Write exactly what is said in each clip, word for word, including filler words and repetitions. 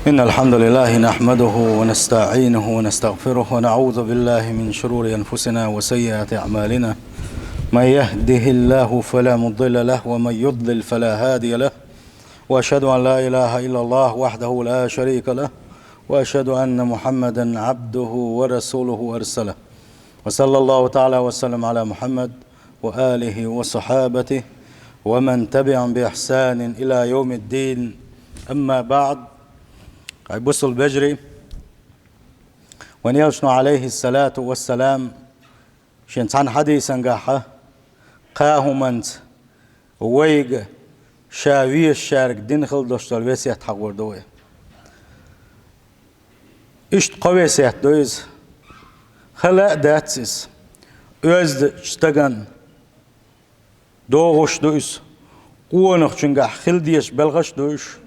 إن الحمد لله نحمده ونستعينه ونستغفره ونعوذ بالله من شرور أنفسنا وسيئات أعمالنا. من يهده الله فلا مضل له ومن يضلل فلا هادي له. وأشهد أن لا إله إلا الله وحده لا شريك له. وأشهد أن محمدا عبده ورسوله أرسله. وصلى الله تعالى وسلم على محمد وآله وصحابته ومن تبعهم بإحسان إلى يوم الدين. أما بعد. Хьай бусул бежри, вайн элчано, Ӏалайхи салату вассалам, шен цхьан хьадисангахьа кхаа хӀуманца вайга ша вешарг дина хила дош дола весет хьагӀор ду вай. Иштта кхо весет ду иза. Хала а дац иза. Оьзда стаган догӀуш ду иза. Къонахчунгахь хила дезаш белхаш ду уьш.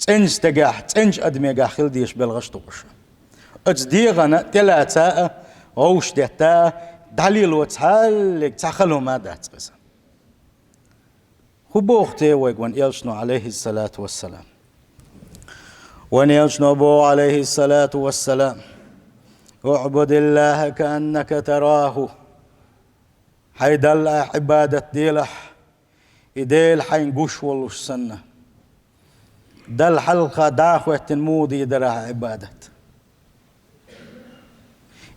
ЦӀеначу стагехь, цӀеначу адамегахь хила дезаш белхаш ду уьш. Оцу дегӀана тӀелаца а, гӀовш детта а, дӀалело цхьаллиг цхьа хала хӀума а дац иза. ХӀун боху те вайга вайн элчано, Ӏалайхи салату вассалам? Вайн элчано боху, Ӏалайхи салату вассалам: «اعبد الله كأنك تراه». Хьайн Далла ахь Ӏибадат делахь, и Дела хьайна гуш волуш санна. Далла хьалха дӀа а хӀоьттина муха дийр дара ахь Ӏибадат?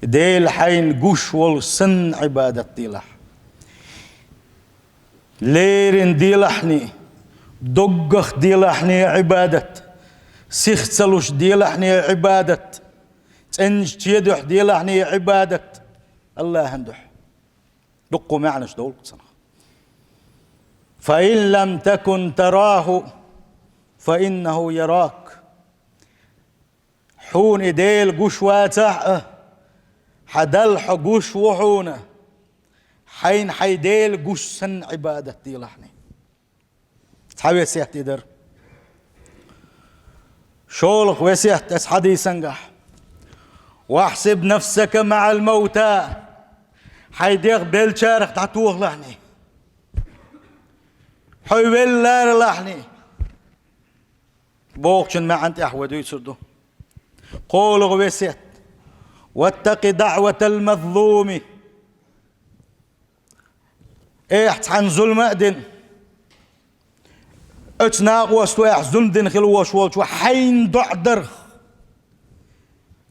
Дела хьайна гуш волу санна Ӏибадат делахь. Леррина делахьний, доггах делахьний Ӏибадат, сих ца луш делахьний Ӏибадат, цӀеначу чедуьхь делахьний Ӏибадат, АллахӀан дуьхьа. Дуккха маьӀнаш долу цунах. «فإن لم تكن تراه فإنه يراك». Хьуна и Дела гуш вацахь а, хьан Далла хьо гуш ву хьуна, хьайна хьайн Дела гуш санна Ӏибадат делахьний. Цхьа весет и дара. ШолгӀа весет оцу хьадисангахь: «واحسب نفسك مع الموتى». Хьайн дегӀ беллачарах дӀатохалахьний. Хьо велла ларалахьний. Бохучун маьӀна тӀехь вай дуьйцур ду. КхоалгӀа весет: «واتق دعوة المظلوم». Эхь, цхьанна зулма а дина, оцу накъосту, эхь, зулма дина хила волуш волчо хьайна доӀа дарх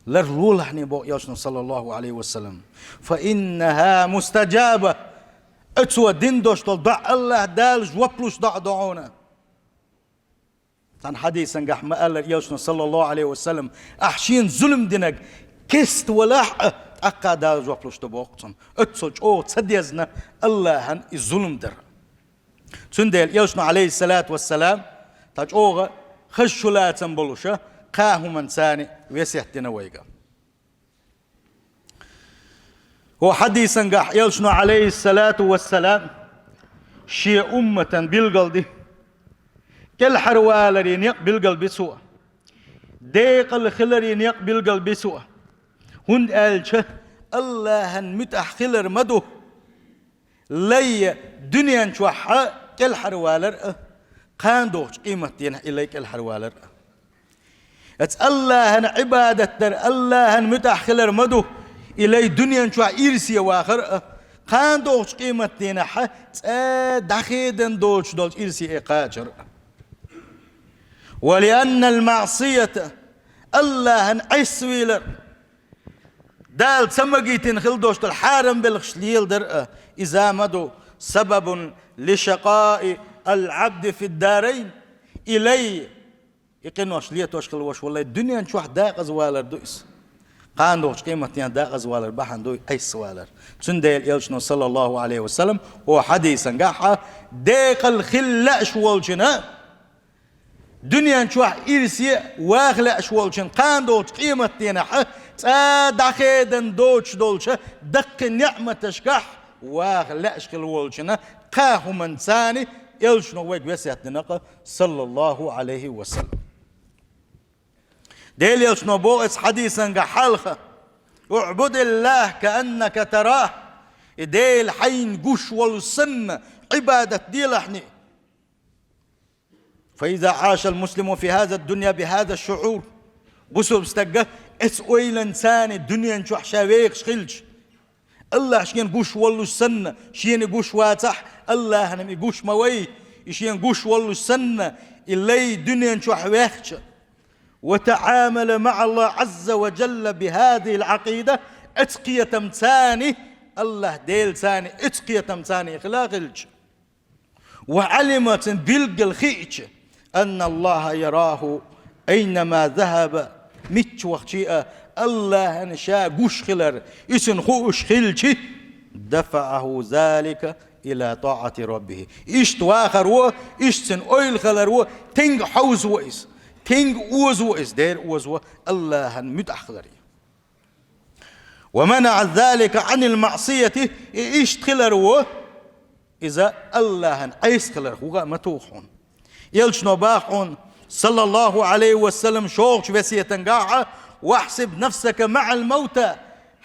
ларлолахьний, боху элчано, саллаллаху Ӏалайхи ва саллам. «فإنها مستجابة». Оцо дина долуш долу доӀа АллахӀ Дала жоп луш доӀа ду хьуна. Цхьана хьадисангахь ма-аллара элчано, саллаллаху Ӏалайхи ва саллам: «Ахь шена зулам динарг кеста валахь а, тӀаккха Дала жоп луш ду», боху цунна. Оццул чӀогӀа ца дезна АллахӀан и зулам дар. Цундела элчано, Ӏалайхи салату ва салам, тхан чӀогӀа хаза шу лацам болуша кхаа хӀуманца весет дина вайга. Хьо хьадисангахь элчано, Ӏалайхи салату ва салам, шен умматан билгал ди. КӀелхьарваларе некъ билгал би цо. Декъал хиларе некъ билгал би цо. ХӀунда аьлча АллахӀан муьтӀахь хилар ма ду лай дуьнен чохь кӀелхьарвалар а, кхана догӀучу къематденахь и лай кӀелхьарвалар а. Оцу АллахӀан Ӏибадат дар, АллахӀан муьтӀахь хилар ма ду и лай дуьнен чохь ирсе вахар а, кхана догӀучу къематденахь цӀа дӀахедан доцуш долчу ирсе и кхачар а. «ولأن المعصية», АллахӀан Ӏессавийлар, Дала ца магийтина хила долуш долу хьарам белхаш леладар а, иза ма ду, «سبب لشقاء العبد في الدارين». И лай, и къинош летош хила волуш волу лай дуьнен чохь дакъазвалар ду иза. Кхана догӀучу къематденахь дакъазвалар бахьана ду и Ӏессавалар. Цундела элчано, саллаллаху Ӏалайхи ва саллам, хьо хьадисангахь а, декъал хила лаьаш волчунна, дуьнен чохь ирсе ваха лаьаш волчун кхана долчу къематденахь цӀа дӀахедан доцуш долчу даккхий неӀматашкахь ваха лаьаш хила волчунна кхаа хӀуманца элчано вайга весет дина-кх, саллаллаху Ӏалайхи ва саллам. Дела элчано боху эцу хьадисангахь хьалха: «اعبد الله كأنك تراه». И Дела хьайна гуш волу санна Ӏибадат делахьни. فإذا عاش المسلم في هذا الدنيا بهذا الشعور, бусалба стага эцу ойланца дуьнен чохь ша вехаш хилча, Аллахь шена гуш воллуш санна, шена гуш вацахь, Аллахьана и гуш ма вай, и шена гуш воллуш санна, и лай дуьнен чохь ваьхча, وتعامل مع الله عز وجل بهذه العقيدة, эцу кхетамца, Аллахь Делаца, эцу кхетамца хила хилча, وعلم, цунна билггал хиъча, أن الله يراه أينما ذهب, мичча вахча а, Аллахьана ша гуш хилар, иза цунна хууш хилча, دفعه ذلك إلى طاعة ربه. Иштта вахар ву, иштта цуьнан ойла хилар ву, тенга хьовзаво иза, тенга озаво иза, дера озаво Аллахьана муьтӀахь хиларе. ومنع ذلك عن المعصية, и иштта хилар ву, иза Аллахьана Ӏеса хиларх вуха а ма туху хьуна. Элчано боху хьуна, саллаллаху Ӏалайхи ва саллам, шолгӀачу весетангахь а: واحسب نفسك مع الموتى,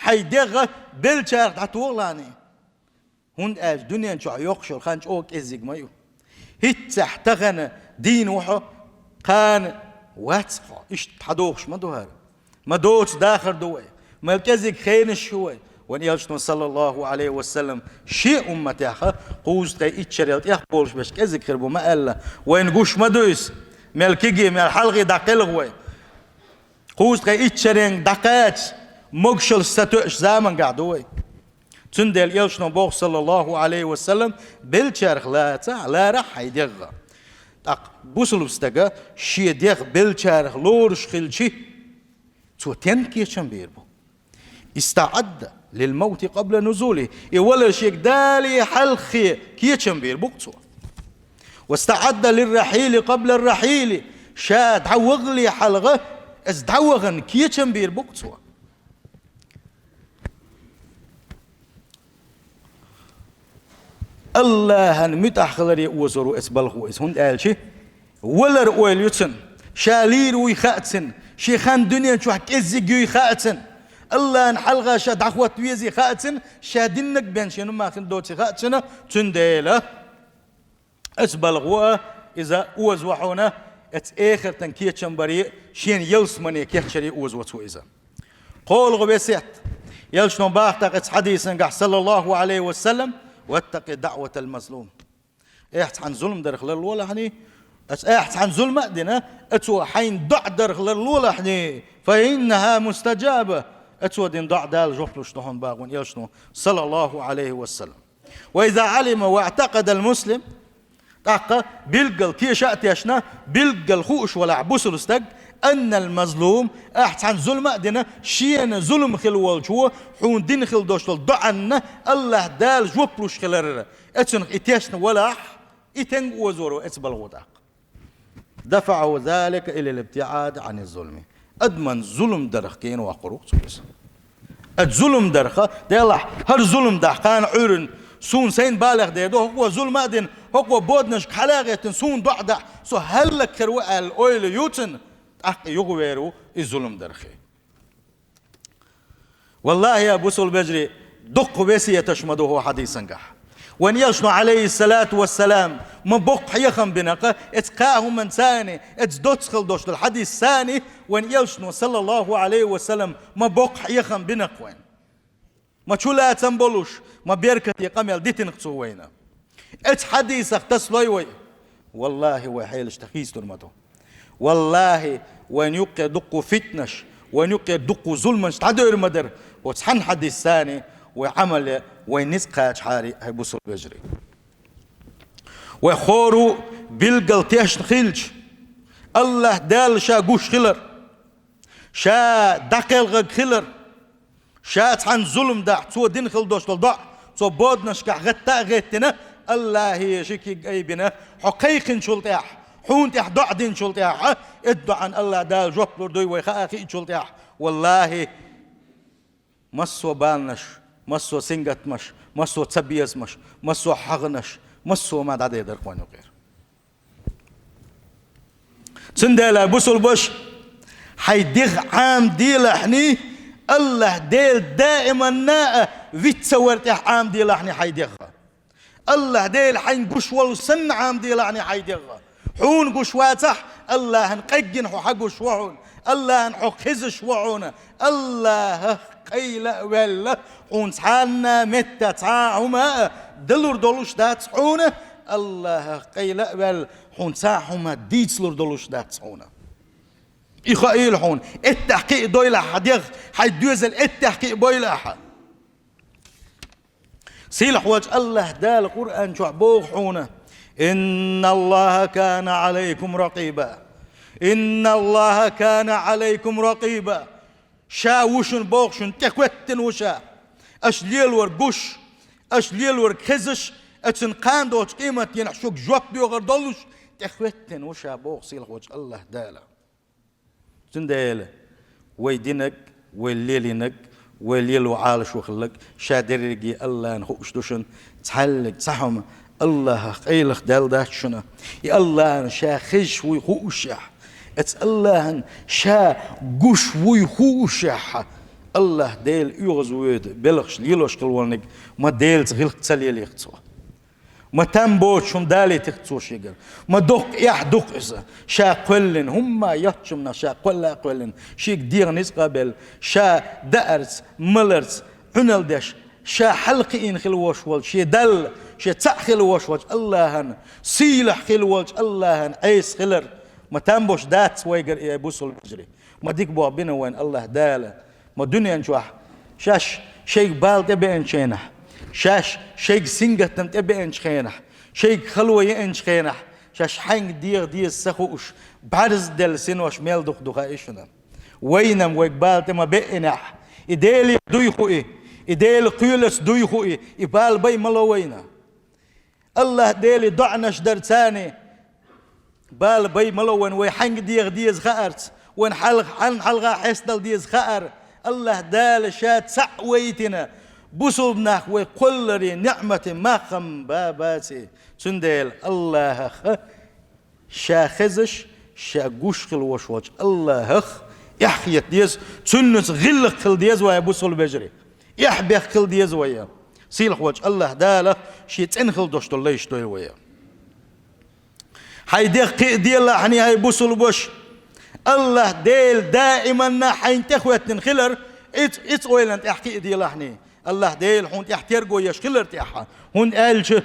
хьайн дегӀ беллачарах дӀатохалахь. ХӀунда аьлча дуьнен чохь йоккхуш йолу хан чӀогӀа кӀеззиг ма ю. ХӀинццехь тахана дийна ву хьо, кхана вац хьо, иштта хьадохуш ма ду хӀара. Ма доцу дахар ду вай, мел кӀезиг хенаш ю вай. Вайн Элчано, саллаллаху Ӏалайхи ва саллам, шен умматех кхузткъе итт шарел тӀех болуш берш кӀезиг хир бу ма аьлла, вайна гуш ма ду иза, мел кегий, мел хьалхий дӀакхелхи вай. Кхузткъе итт шаренга дӀакхача, могушаллаш сатоьуш замангахь ду вай. Цундела Элчано боху, саллаллаху Ӏалайхи ва саллам: беллачарах лацахь, ларахь хьайн дегӀ. ТӀаккха бусалба стага шен дегӀ беллачарах лоруш хилча, цо стенна кечам бийр бу? استعد للموت قبل نزوله. И валар шега далале хьалххе кечам бийр бу-кх цо. واستعد للرحيل قبل الرحيل. Ша дӀавахале хьалха, иза дӀавахана кечам бийр бу-кх цо. Аллахьана муьтӀахь хиларе озор ву эцу балхо иза, хӀунда аьлча валар ойла ю цуьнан, ша лийр вуй хаьа цуьнан, шен хан дуьнен чохь кӀеззиг юй хаьа цуьнан, Аллахьана хьалха ша дӀахӀотта везий хаьа цуьнан, ша диннарг бен шен хӀума хин доций хаьа цуьнан, цундела эцу балхо а иза озаво хьуна, эцу эхартан кечам баре, шена ялсамане кечъяре озаво цо иза. КхоалгӀа весет. Элчано боху тӀаккха эцу хьадисангахь, саллаллаху Ӏалайхи ва саллам: واتق دعوة المظلوم. Ахь цхьана зулам дарх ларлолахьний, ас ахь цхьана зулам а дина, ацо хьайна доӀа дарх ларлолахьний, فإنها مستجابة. Ацо дина доӀа Дала жоп луш ду хьуна боху вайн Элчано, саллаллаху Ӏалайхи ва саллам. وإذا علم واعتقد المسلم, тӀаккха билггал теша а тешна, билггал хууш валахь бусалба стаг, أن المظلوم, ахь цхьана зулам а дина, шена зулам хилла волчо хьуна дина хилла долуш долу доӀанна Аллахь Дала жоп луш хилар, эцунах и тешна валахь, и стенга озор ву эцу балхо тӀаккха? دفعه ذلك إلى الابتعاد عن الظلم. Адаман зулам дарх генавоккхур ву-кх цо иза. Ад зулам дарха, делахь, хӀара зулам дахь кхана Ӏуьйранна, суна сайна балех дер ду, хӀокхо зулам а дина, хӀокхо боданашка хьала а гӀеттина, суна доӀа дахь, со хӀаллакьхир ву аьлла ойла ю цуьнан, тӀаккха юхавер ву и зулам дархе. Валлахьи, я бусалба вежарий, дуккха весеташ ма ду хӀокху хьадисангахь. Вайн Элчано, Ӏалайхиссалату вассалам, ма боккха хьехам бина-кх, эцу кхаа хӀуманца, эцу доцца хила долуш долу хьадисца, вайн Элчано, саллаллаху Ӏалайхи ва саллам, ма боккха хьехам бина-кх вайн. Ма чулацам болуш, ма беркате къамел дитина-кх цо вайна. Эцу хьадисах тасалой вай. Валлахьи, вай хьелаш тхан хийцалур ма ду. Валлахьи, вайн юккъе дуккха фитнаш, вайн юккъе дуккха зуламаш дӀадевр ма дара, оцу цхьана хьадисца вай Ӏамал ян, вайн ницкъ кхачахьара, хӀай бусалба вежарий. Вай хӀора билггал тешна хилча, Аллахь Далла ша гуш хилар, ша дӀакхелхарг хилар, ша цхьана зулам дахь, цо дина хила долуш долу доӀа, цо боданашкахь гӀатта а гӀеттина, Аллахье ши куьг айбина, хьо кхайкхинчул тӀаьхьа, хьуна тӀехь доӀа динчул тӀаьхьа, эцу доӀан Аллахь Дала жоп лур дуй вай хаа хиъчул тӀаьхьа. Валлахьи, массо а баланаш, массо а сингаттамаш, массо а цабезамаш, массо а хьагӀанаш, массо а ма дӀадедар-кх вайн юкъера. Цундела, бусалбаш, хьайн дегӀ Ӏамаделахь, Аллахь Дела даиманна а виц ца вар тӀехь Ӏамаделахь хьайн дегӀ. Аллахь Дела хьайна гуш волу санна Ӏамаделахь хьайн дегӀ. Хьуна гуш вацахь, АллахӀан къеггина хьо хьагуш ва хьуна, АллахӀан хьо хезаш ва хьуна, АллахӀах къайла а ваьлла, хьуна цхьанна метта цхьа а хӀума а далур долуш дац хьуна, АллахӀах къайла а ваьлла, хьуна цхьа а хӀума дийцалур долуш дац хьуна. И хаийла хьуна, эттахь кхиъ дойлахь хьан дегӀ, хьайн доьзал эттахь кхиъ бойла ахьа. Сийлахь волчу АллахӀ Дала Къуръан чохь боху хьуна: «Инна Аллаха кана Ӏалайкум ракъиба. Инна Аллаха кана Ӏалайкум ракъиба». Ша ву шуна боху, шуна тӀекхоьттина ву ша. Аша лелор гуш, аша лелор хезаш, оцун кхана долчу къематдийнахь шуьга жоп доьхур долуш, тӀекхоьттина ву ша боху сийлахь волчу АллахӀ Дала. Цундела вай динарг, вай лелийнарг, вай лело Ӏалашо хилларг, ша дерриге АллахӀна хууш ду шуна, цхьаьллиг цхьа хӀума АллахӀах къайлаха даьлла дац шуна. И АллахӀна ша хезаш вуй хуушехь, эца АллахӀна ша гуш вуй хуушехь, АллахӀ Дела оьгӀазвоьду белхаш лелош хила волниг, ма Делаца гӀиллакх ца лелийта цо. Ма там боцуш хӀума далийтийта цо шегара. Ма доккха эхь ду-кх иза. Ша кхоьллина, хӀумма йоцчунна ша кхолла а кхоьллина, шега дегӀан ницкъ а белла, ша даарца, маларца, Ӏуналла деш, ша хьалакхиийна хила волуш волчу шен Далла, шен цхьаъ хила волуш волчу АллахӀана, сийлахь хила волчу АллахӀана Ӏеса хилар. Ма там боцуш дац вайгара и, ай бусалба вежарий. Ма дика болх бина вайна АллахӀ Дала. Ма дуьнен чохь шаьш шайга бала тӀебеанчу хенахь, шаьш шайга сингаттам тӀебеанчу хенахь, шайга хало еанчу хенахь, шаьш хьаьнга дегӀа деза ца хууш, бӀаьрзделла синош мел дукха ду хаьий шуна. Вайна-м вайга бала тӀе ма беанехь, и Деле дуй хуий, и Делан кхелаца дуй хуий, и бала бай ма ло вайна. АллахӀ Деле доӀанаш дар царний, бала бай ма ло вайна, вай хьаьнга дегӀа деза хаарца, вайна хьалха, хьанна хьалха хьестадала деза хаар. АллахӀ Дала ша цхьаъ вайтина, бусалба нах вай кхолларе, неӀмате мах-м ба баций. Цундела АллахӀах ша хезаш, ша гуш хила волуш волчу АллахӀах эхь хета деза, Цуьнца гӀиллакх хила деза вай, бусалба вежарий. Эхь бехк хила деза вай. Сийлахь волчу АллахӀ Дала шен цӀена хила долуш долу лайш дойла вай. Хьайн дегӀ кхиа делахьний, хьай бусалба ваша. АллахӀ Дела даиманна хьайна тӀехӀоьттина хилар, эц-, эца ойланна тӀехь кхиа делахьний. АллахӀ Дела хьуна тӀехь терго еш хилар тӀехь, хӀунда аьлча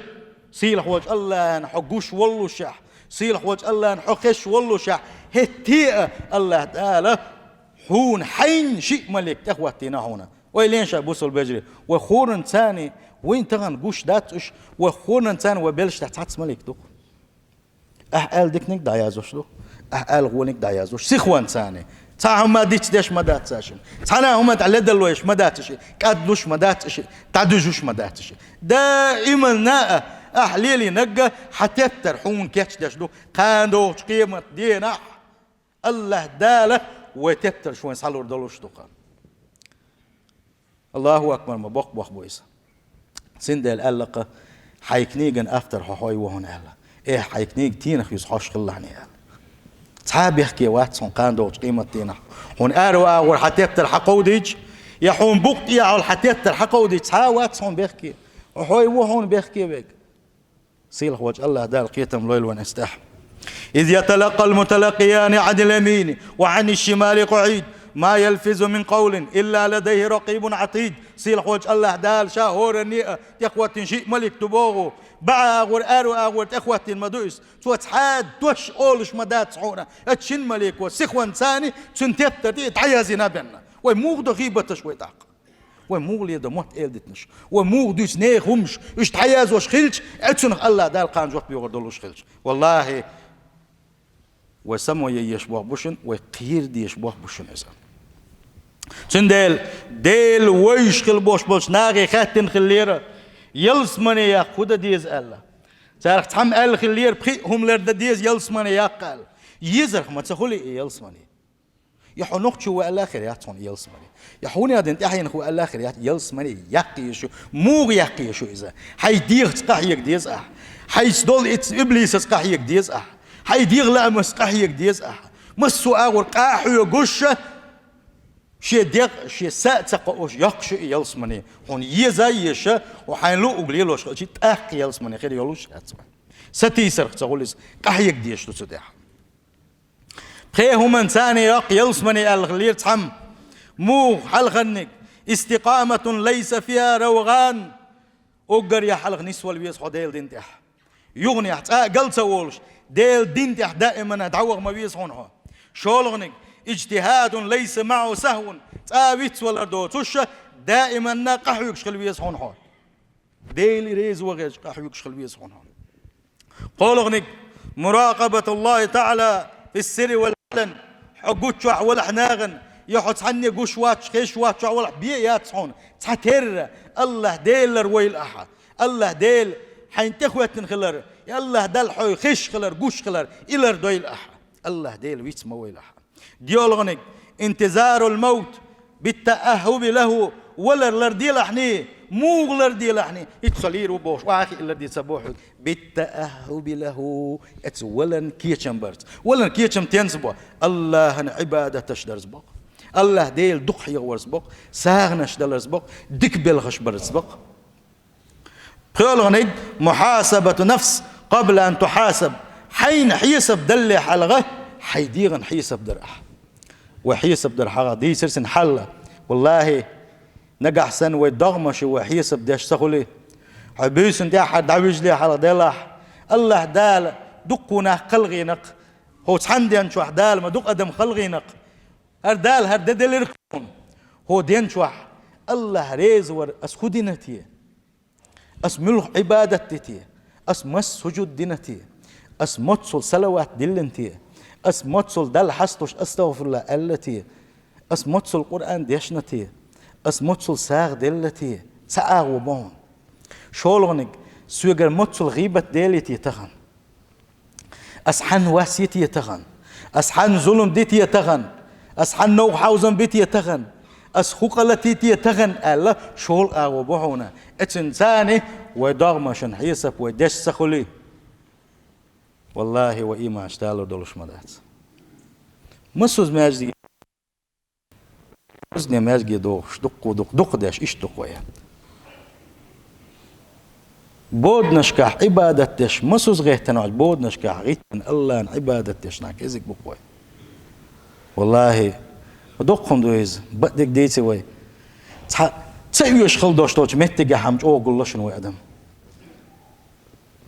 сийлахь волчу АллахӀана хьо гуш воллушехь, сийлахь волчу АллахӀана хьо хезаш воллушехь, хӀетте а АллахӀ Дала хьуна хьайна шиъ малик тӀехӀоттийна хьуна. Вай лен ша бусалба вежарий, вай хӀоранна царний, вайна тахана гуш дац уьш, вай хӀоранна царний вай белшаш тӀехь цхьацца малик ду-кх. Ахьа аьлла диканиг дӀаяздеш ду, ахьа аьлла гӀониг дӀаяздеш. Сихонца царний. Цхьа хӀума дицдеш ма дац цаьршинна. Цхьана хӀума тӀехь ледарло еш ма дац шиъ, кӀадлуш ма дац шиъ, дӀадуьжуш ма дац шиъ. Даиманна а ахьа лелийнарг хьан тептар хьуна кечдеш ду, кхана догӀучу къематдийнахь АллахӀ Дала вай тептарш вайна схьалур долуш ду-кх. Аллаху акбар, ма боккха болх бу иза. Цундела аьлла-кх, хьайн книган автор хьо хьой ву хьуна аьлла. Э, хьайн книга тенах юза хьош хилалахьний аьлла. Цхьа а бехке вац хьуна кхана догӀучу къематдийнахь. Хьуна аьрру агӀор хьан тептар хьакховдийча, я хьуна букъа тӀехьа йолу хьан тептар хьакховдийча, цхьа а вац хьуна бехке. Хьо хьой ву хьуна бехке верг. Сийлахь волчу АллахӀ Дала кхетам лойла вайна эцу тӀехь. «إذ يتلقى المتلقيان عن اليمين وعن الشمال قعيد ما يلفظ من قول إلا لديه رقيب عتيد». Сийлахь волчу АллахӀ Дала ша хӀоранна а тӀехӀоттийна шиъ малик ду боху. БӀе агӀор, аьрру агӀор тӀехӀоттийна ма ду иза. Цо цхьа а дош олуш ма дац хьуна. Оцу шина малико сихонца царний цуьнан тептар тӀе дӀаяздина а бенна. Вай муха до гӀийбаташ вай тӀаккха? Вай муха леладо мотт-эладитанаш? Вай муха дуьйцу нехан хӀуманаш? Уьш дӀаяздеш хилча, оцунах АллахӀ Дала кхана жоп йогӀур долуш хилча. Валлахьи, вай само ян езаш болх бу шуна, вай кхера дезаш болх бу шуна иза. Цундела Дела вевзаш хила болуш болчу нахе хаьттина хиллера, ялсамане яккха хӀун дан деза аьлла. Царах цхьамма аьлла хиллера, пхиъ хӀума лардан деза ялсамане яккха аьлла. Езарх ма ца хуьлий и ялсамане. Я хьо нохчо ву аьлла хир яц хьуна ялсамане. Я хьуна дина тӀаьхьенах ву аьлла хир яц, ялсамане яккха еза шу. Муха яккха еза шу иза? Хьайн дегӀаца къахьега деза ахьа. Хьайца долу и иблисаца къахьега деза ахьа. Хьайн дегӀан лаамашца къахьега деза ахьа. Массо а агӀор къахьоьгуш, шен дегӀ, шен са а ца кхоош, йоккхуш ю и ялсамане. Хьуна еза а езаш, хьо хьайна луъург лелош хилча, тӀаккха ялсамане хир йолуш яц вай. Сатийсарх ца гӀулиз, къахьега дезаш ду цу тӀехь. Пхе хӀуманца царна йоккха ялсмане аьлла хиллера цхьамма. Муха хьалхарниг: «استقامة ليس فيها روغان». Уггар яхь хьалха нисвала веза хьо Делан дин тӀехь. Юханехь цкъа а гал ца волуш, Делан дин тӀехь даимана дӀаваха ма веза хьуна хьо. ШолгӀаниг: «اجتهاد ليس معه سهو». Цкъа а вицвалар доцуш, даиманна къахьоьгуш хила веза хьуна хьо. Дела реза ван хезча къахьоьгуш хила веза хьуна хьо. КхоалгӀаниг: «مراقبة الله تعالى في السر والعلن». Хьо гуччохь валахь нахана, я хьо цхьанне гуш вац, хезаш вац чохь валахь, бен яц хьуна. Цхьатерра АллахӀ Делар войла ахьа. АллахӀ Дела хьайна тӀехӀоьттина хилар, я АллахӀ Далла хьо хезаш хилар, гуш хилар, и лардойла ахьа. АллахӀ Дела виц ма войла ахьа. ДоьалгӀаниг: «انتظار الموت بالتأهب له». Валар ларделахьний, муха ларделахьний, итт со лийр ву бохуш, охьахиъ ларде ца бохьуьйту. «بالتأهب له». Эца валан кечам барц. Валан кечам тенца бо? АллахӀан Ӏибадаташ дарц бо. АллахӀ Дела дукха хьехаварц бо. СагӀанаш даларц бо. Дика белхаш барц бо. ПхоьалгӀаниг: «محاسبة النفس قبل أن تحاسب». Хьайна хьесап далале хьалха, хьайн дегӀан хьесап дар ахьа. Вай хьесап дар хьалха дийцира цуьнан хьал. ВаллахӀи, нагахь санна вай догӀмаша вай хьесап деш ца хуьлий, хьо буьйсанна тӀаьххьара дӀавижале хьалха делахь, АллахӀ Дала дуккха нах кхалхийнакх, хӀо цхьана ден чохь Дала ма дукха адам халхийнакх, хӀара Дала хӀара де делира хьуна. ХӀо ден чохь АллахӀ реза вар ас хӀун дина те? Ас муьлха Ӏибадат ди те? Ас маса сужуд дина те? Ас моццул салават диллина те? Ас моццул Далла хьастуш астагӀфируллахӀ аьлла те? Ас моццул Къуръан дешна те? Ас моццул сагӀа делла те? Ца агӀо бохьун. ШолгӀаниг: соьгара моццул гӀийбат делий те тахана? Ас хьанна вас йи те тахана? Ас хьанна зулам ди те тахана? Ас хьанна новкъа хьовзам би те тахана? Ас хӀу къа лати те тахана аьлла, шолгӀа агӀо бу хьуна. Эцин царни вай догӀмашан хьесап вай деш ца хуьлий, валлахӀи, вай иманаш далур долуш ма дац. Масуза маьждиге, масуза маьждиге дохуш, дуккха, дуккха, дуккха деш, иштта дуккха вай. Боданашкахь Ӏибадат деш, масуза гӀеттина вац, боданашкахь гӀиттина АллахӀан Ӏибадат деш нах кӀезиг бу-кх вай. ВаллахӀи, доккха хӀума ду иза, бакъдерг дийци вай. Цхьа ца оьшуш хила долуш долчу меттигехь хьама чӀогӀа гулло шуна вай адам.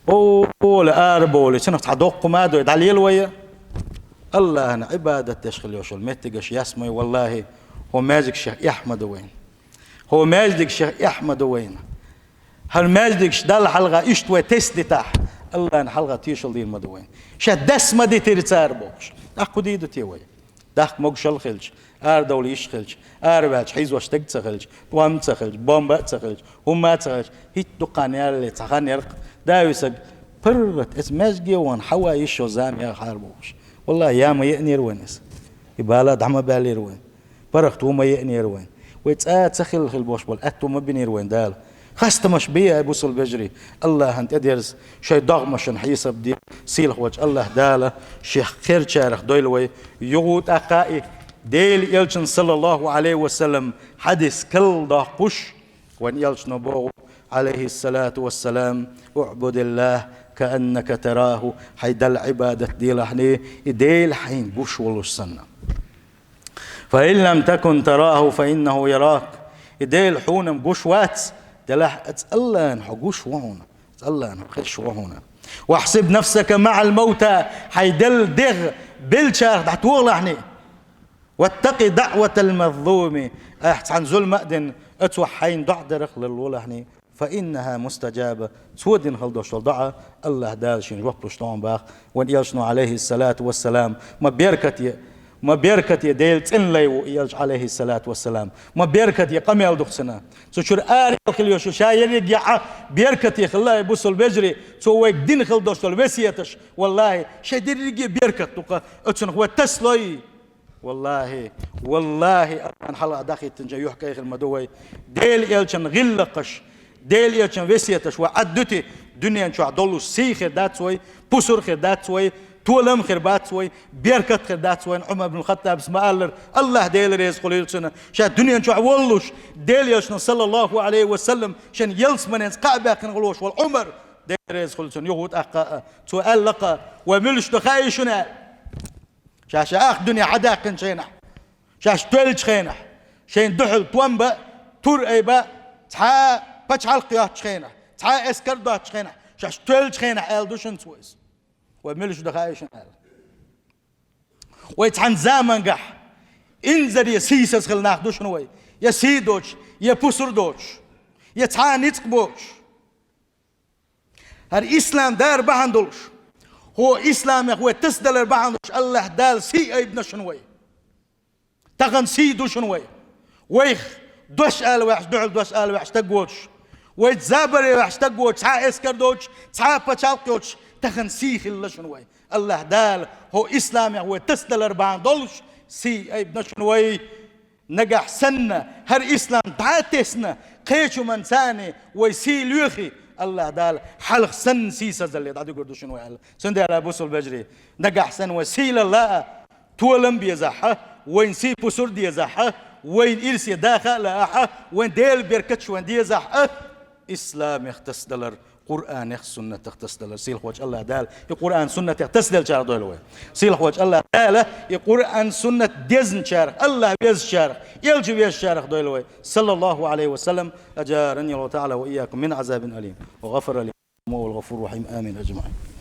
Ола арабовлий, цунах цхьа доккха хӀума а дой, дӀалела вай. АллахӀан Ӏибадат деш хила йолуш йолу меттигаш ясмай, валлахӀи, хӀо маьждиг шех эхь ма ду вайна. ХӀо маьждиг шех эхь ма ду вайна. ХӀара маьждигаш Далла хьалха иштта вай тесна дитахь, АллахӀна хьалха тешал дийр ма ду вайна. Ша дас ма дитира цара бохуш. ТӀаккха хӀун дийр ду те вай? Дахка могушалла хилча, арадовла йиш хилча, араваьлча хьийзош стаг ца хилча, тӀом ца хилча, бомба а ца хилча, хӀумма а ца хилча, хӀитта дукха хан ялале цхьа хан яра-кх, да висаг, паргӀат, эца маьждиге вахана хьава йиш йолу зама яхьара бохуш. ВаллахӀи, я ма еанера вайна иза. И бала дӀа ма баьллера вайна. ПаргӀат ву ма еанера вайна. Вай цкъа а ца хилла хила болуш болу аьтту ма бинера вайна Дала. Хастамаш бе, ай бусалба вежарий, АллахӀан тӀедерза, шайн догӀмашан хьесап де, сийлахь волчу АллахӀ Дала Шех кхерчарах дойла вай, юха тӀаккха и Делан Элчан, саллаллахӀу Ӏалайхи ва саллам, хьадис кхалла доккхуш, вайн Элчано боху, Ӏалайхиссалату вассалам: «اعبد الله كأنك تراه», хьайн Далла Ӏибадат делахьний, и Дела хьайна гуш волуш санна. «فإن لم تكن تراه فإنه يراك». И Дела хьуна-м гуш вац, делахь а АллахӀна хьо гуш ву хьуна, АллахӀна хьо хезаш ву хьуна. «واحسب نفسك مع الموتى», хьайн делла дегӀ беллачарах дӀатохалахьний. «واتق دعوة المظلوم», ахь цхьана зулам а дина, оцо хьайна доӀа дарах ларлолахьний. «فإنها مستجابة», цо дина хила долуш долу доӀа АллахӀ Дала шена жоп луш ду хьуна боху вайн Элчано, Ӏалайхиссалату вассалам. Ма беркате, ма беркате, Делан цӀена лай ву и Элча, Ӏалайхиссалату вассалам. Ма беркате, къамел ду-кх цуьнан. Цу чуьра ара яла хила йолуш йолу ша ерриге а беркате хила, ай бусалба вежарий, цо вайга дина хила долуш долу весеташ, валлахӀи, шайн дерриге а беркат ду-кх, оцунах вай тасалой. ВаллахӀи, валлахӀи, АллахӀна хьалха дӀахӀиттинчу юьхь кӀайхир ма ду вай. Делан Элчан гӀиллакхаш, Делан Элчан весеташ вай Ӏад дуьти, дуьнен чохь долуш сий хир дац вай, пусар хир дац вай, толам хир бац вай, беркат хир дац вайна. Ӏумар бин Хаттабас ма-аллара, АллахӀ Дела реза хуьлийла цунна, ша дуьнен чохь воллуш, Делан Элчано, саллаллахӀу Ӏалайхи ва саллам, шен ялсаманенца кхаъ баьккхина гӀуллуш волу Ӏумар, Дела реза хуьлда цунна, юха тӀаккха а, цо аьлла-кх, вай муьлш ду хаьий шуна аьлла. Шаьш ах дуьне хьадаьккхинчу хенахь, шаьш тоьллачу хенахь, шайна дуьхьал тӀом бан, тур айбан, цхьа а пачхьалкх йоцучу хенахь, цхьа а эскар доцучу хенахь, шаьш тоьллачу хенахь аьлла ду шуна цо иза. Вай муьлш ду хаьий шуна аьлла. Вай цхьана замангахь инзаре сийсаза хилла нах ду шуна вай, я сий доцуш, я пусар доцуш, я цхьа а ницкъ боцуш. ХӀара ислам дар бахьана долуш, хӀо исламех вай тасадалар бахьана долуш, АллахӀ Дала сий айбина шуна вай. Тахана сий ду шуна вай. Вайх дош ала ваьхьаш, дуьхьал дош ала ваьхьаш стаг воцуш, вайца забаре ваьхьаш стаг воцуш, цхьа а эскар доцуш, цхьа а пачхьалкх йоцуш, тахана сий хилла шуна вай. АллахӀ Дала хӀо исламех вай тасадалар бахьана долуш, сий айбина шуна вай. Нагахь санна хӀара ислам дӀа а тесна, кхечу хӀуманца вай сий лоьхий, АллахӀ Дала хьалха санна сийсазалле дӀадуьгур ду шуна вай аьлла. Цундела, бусалба вежарий, нагахь санна вай сий лалла а, толам безахь а, вайна сий пусар дезахь а, вайна ирсе даха а лаахь а, вайн Делан беркаташ вайна дезахь а, исламех тасадалар, Къуръанех, суннатах тасадалар. Сийлахьчу АллахӀ Дала и Къуръан, суннатех тасаделлачарах дойла вай. Сийлахьчу АллахӀ Дала и Къуръан, суннат дезначарах, АллахӀ везачарах, элча везачарах дойла вай. صلى الله عليه وسلم. أجارني الله تعالى وإياكم من عذاب أليم وغفر لي ولكم وهو الغفور الرحيم. آمين أجمعين.